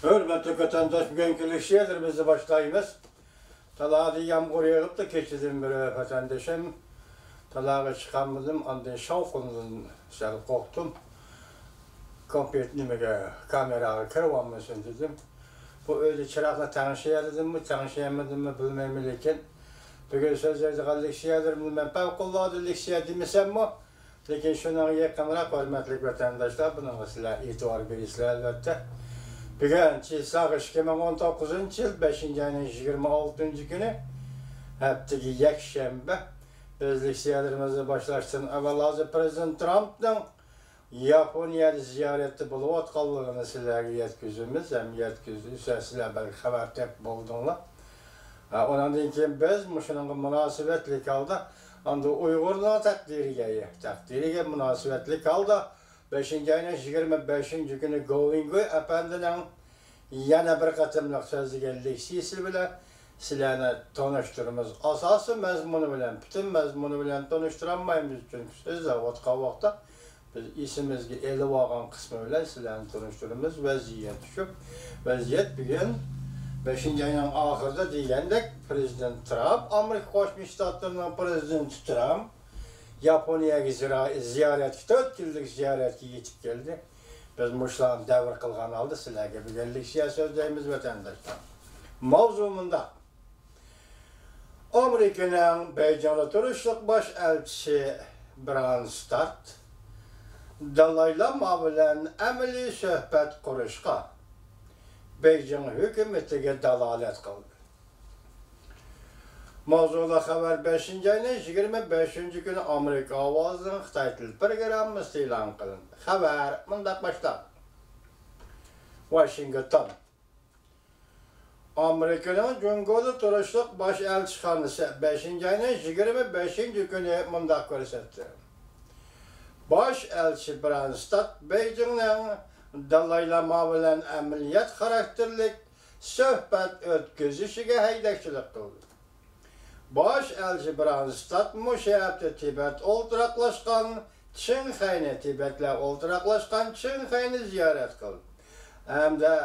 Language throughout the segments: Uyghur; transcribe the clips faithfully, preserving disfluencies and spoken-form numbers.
ھۆرمەتلىك ۋەتەنداش، بۈگۈنكى لېكسىيەلىرىمىزنى باشلايمىز. تالادا يامغۇر يېغىپتۇ، كېچىدىن بېرى ۋەتەندىشىم تالاغا چىقالمىدىم، ئاندىن شاۋقۇندىن سەل قورقتۇم. كومپيۇتېر نېمىگە، كامېراغا كىرىۋالمىسۇن دېدىم. بۇ ئۆيدە چىراغنى تەڭشىيەلىدىممۇ، تەڭشىيەلمىدىممۇ بىلمەيمەن، لېكىن بۈگۈن سۆزلەيدىغان لېكسىيەلىرىمنى مەن پەۋقۇلئاددە لېكسىيە دېمىسەممۇ، لېكىن شۇنىڭغا يېقىنراق، ھۆرمەتلىك ۋەتەنداشلار، بۇنىڭغا سىلەر ئېتىبار بېرىسىلەر، ئەلۋەتتە. بۈگۈن چىساغ ئىككى مىڭ ئون توققۇزىنچى يىل بەشىنچى ئاينىڭ يىگىرمە ئالتىنچى كۈنى، ھەپتىگە يەكشەنبە. بىز لېكسىيەلىرىمىزنى باشلاشتىن ئاۋۋال ھازىر پىرېزىدېنت ترامپنىڭ ياپونىيەدە زىيارەتتە بولۇۋاتقانلىقىنى سىلەرگە يەتكۈزىمىز ھەم يەتكۈزدۇق. سىلەر بەلكى خەۋەر تېپىپ بولدۇڭلار. ھە، ئۇنىڭدىن كېيىن بىز مۇشۇنىڭغا مۇناسىۋەتلىك ھالدا، ئاندىن ئۇيغۇرنىڭ تەقدىرىگە، تەقدىرىگە مۇناسىۋەتلىك ھالدا بەشىنچى ئاينىڭ يىگىرمە بەشىنچى كۈنى گوۋېنگوي ئەپەندىنىڭ يەنە بىر قېتىملىق سۆزلىگەن لېكسىيىسى بىلەن سىلەرنى تونۇشتۇرىمىز. ئاساسىي مەزمۇنى بىلەن، پۈتۈن مەزمۇنى بىلەن تونۇشتۇرالمايمىز، چۈنكى سۆزلەۋاتقان ۋاقىتتا بىز ئېسىمىزگە ئېلىۋالغان قىسمى بىلەن سىلەرنى تونۇشتۇرىمىز. ۋەزىيەت شۇ. ۋەزىيەت بۈگۈن بەشىنچى ئاينىڭ ئاخىرىدا دېگەندەك، پىرېزىدېنت ترامپ، ئامېرىكا قوشما شتاتلىرىنىڭ پىرېزىدېنتى ترامپ ياپونىيەگە زىرا-، زىيارەتكە، تۆت كۈنلۈك زىيارەتكە يېتىپ كەلدى. بىز مۇشۇلارنى دەۋر قىلغان ھالدا سىلەرگە بۈگۈن لېكسىيە سۆزلەيمىز، ۋەتەنداشلار. ماۋزۇ مۇنداق. ئامېرىكىنىڭ بېيجىڭدا تۇرۇشلۇق باش ئەلچىسى برانستاد دالاي لاما بىلەن ئەمەلىي سۆھبەت قۇرۇشقا بېيجىڭ ھۆكۈمىتىگە دالالەت قىلدى. ماۋزۇلۇق خەۋەر بەشىنچى ئاينىڭ يىگىرمە بەشىنچى كۈنى ئامېرىكا ئاۋازىنىڭ خىتاي تىل پروگراممىسىدا ئېلان قىلىندى. خەۋەر مۇنداق باشلانغان. ۋاشىنگتون. ئامېرىكىنىڭ جۇڭگودا تۇرۇشلۇق باش ئەلچىخانىسى بەشىنچى ئاينىڭ يىگىرمە بەشىنچى كۈنى مۇنداق كۆرسەتتى. باش ئەلچى برانستاد بېيجىڭنىڭ دالاي لاما بىلەن ئەمەلىيەت خاراكتېرلىك سۆھبەت ئۆتكۈزۈشىگە ھەيدەكچىلىك قىلدى. باش ئەلچى برانستاد مۇشۇ ھەپتە تىبەت ئولتۇراقلاشقان چىڭخەينى، تىبەتلەر ئولتۇراقلاشقان چىڭخەينى زىيارەت قىلدى ھەمدە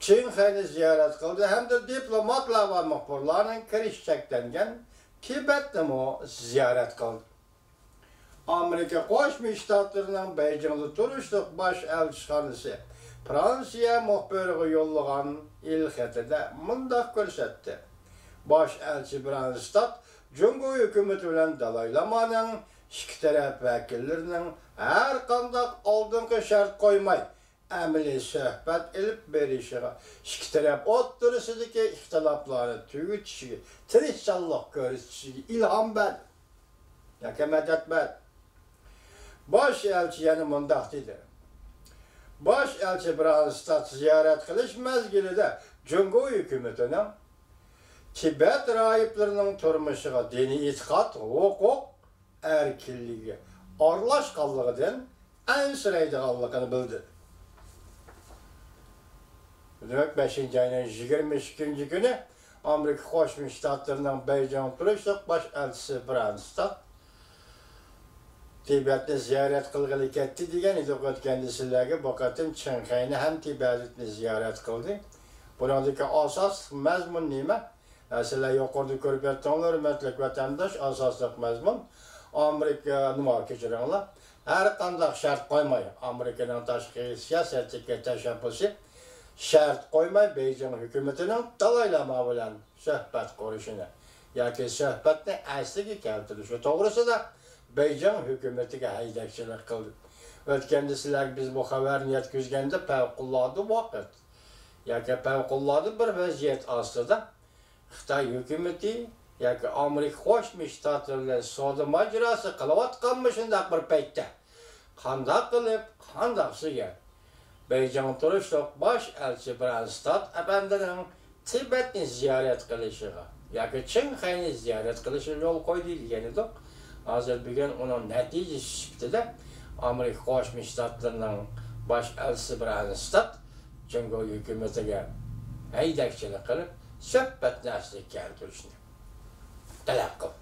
چىڭخەينى زىيارەت قىلدى ھەمدە دىپلوماتلار ۋە مۇخبىرلارنىڭ كىرىشى چەكلەنگەن تىبەتنىمۇ زىيارەت قىلدى. ئامېرىكا قوشما شتاتلىرىنىڭ بېيجىڭدا تۇرۇشلۇق باش ئەلچىخانىسى فرانسىيە مۇخبىرىغا يوللىغان ئېلخېتىدە مۇنداق كۆرسەتتى. باش ئەلچى برانستاد جۇڭگو ھۆكۈمىتى بىلەن دالاي لامانىڭ ئىككى تەرەپ ۋەكىللىرىنىڭ ھەر قانداق ئالدىنقى شەرت قويماي ئەمەلىي سۆھبەت ئېلىپ بېرىشىغا، ئىككى تەرەپ ئوتتۇرىسىدىكى ئىختىلاپلارنى تۈگىتىشىگە تىرىشچانلىق كۆرسىتىشىگە ئىلھام بەردى ياكى مەدەت بەردى. باش ئەلچى يەنە مۇنداق دېدى، باش ئەلچى برانستاد زىيارەت قىلىش مەزگىلىدە جۇڭگو ھۆكۈمىتىنىڭ تىبەت راھىبلىرىنىڭ تۇرمۇشىغا دىنىي ئېتىقاد، ھوقۇق، ئەركىنلىكى ئارىلاشقانلىقىدىن ئەنسىرەيدىغانلىقىنى بىلدۈردى. دېمەك، بەشىنچى ئاينىڭ يىگىرمە ئىككىنچى كۈنى ئامېرىكا قوشما شتاتلىرىنىڭ بېيجىڭدا تۇرۇشلۇق باش ئەلچىسى برانستاد تىبەتنى زىيارەت قىلغىلى كەتتى دېگەن ئىدۇق ئۆتكەندە سىلەرگە. بۇ قېتىم چىڭخەينى ھەم تىبەتنى زىيارەت قىلدى. بۇنىڭدىكى ئاساسلىق مەزمۇن نېمە؟ ھە، سىلەر يۇقىرىدا كۆرۈپ ئۆتتۈڭلار، ھۆرمەتلىك ۋەتەنداش، ئاساسلىق مەزمۇن ئامېرىكا، نېمە، كەچۈرۈڭلار، ھەر قانداق شەرت قويماي، ئامېرىكىنىڭ تاشقى سىياسەتتىكى تەشەببۇسى شەرت قويماي بېيجىڭ ھۆكۈمىتىنىڭ دالاي لاما بىلەن سۆھبەت قۇرۇشىنى ياكى سۆھبەتنى ئەسلىگە كەلتۈرۈشى توغرىسىدا بېيجىڭ ھۆكۈمىتىگە ھەيدەكچىلىك قىلدى. ئۆتكەندە سىلەرگە بىز بۇ خەۋەرنى يەتكۈزگەندە پەۋقۇلئاددە ۋاقىت ياكى پەۋقۇلئاددە بىر ۋەزىيەت ئاستىدا خىتاي ھۆكۈمىتى ياكى ئامېرىكا قوشما شتاتلىرى بىلەن سودا ماجىراسى قىلىۋاتقان مۇشۇنداق بىر پەيتتە قانداق قىلىپ، قانداق سۆزگە بېيجىڭدا تۇرۇشلۇق باش ئەلچى برانستاد ئەپەندىنىڭ تىبەتنى زىيارەت قىلىشىغا ياكى چىڭخەينى زىيارەت قىلىشىغا يول قويدى دېگەن ئىدۇق. ھازىر بۈگۈن ئۇنىڭ نەتىجىسى سۈپىتىدە ئامېرىكا قوشما شتاتلىرىنىڭ باش ئەلچىسى برانستاد جۇڭگو ھۆكۈمىتىگە ھەيدەكچىلىك قىلىپ، سۆھبەتنى ئەسلىگە كەلتۈرۈشنى تەلەپ قىلدى.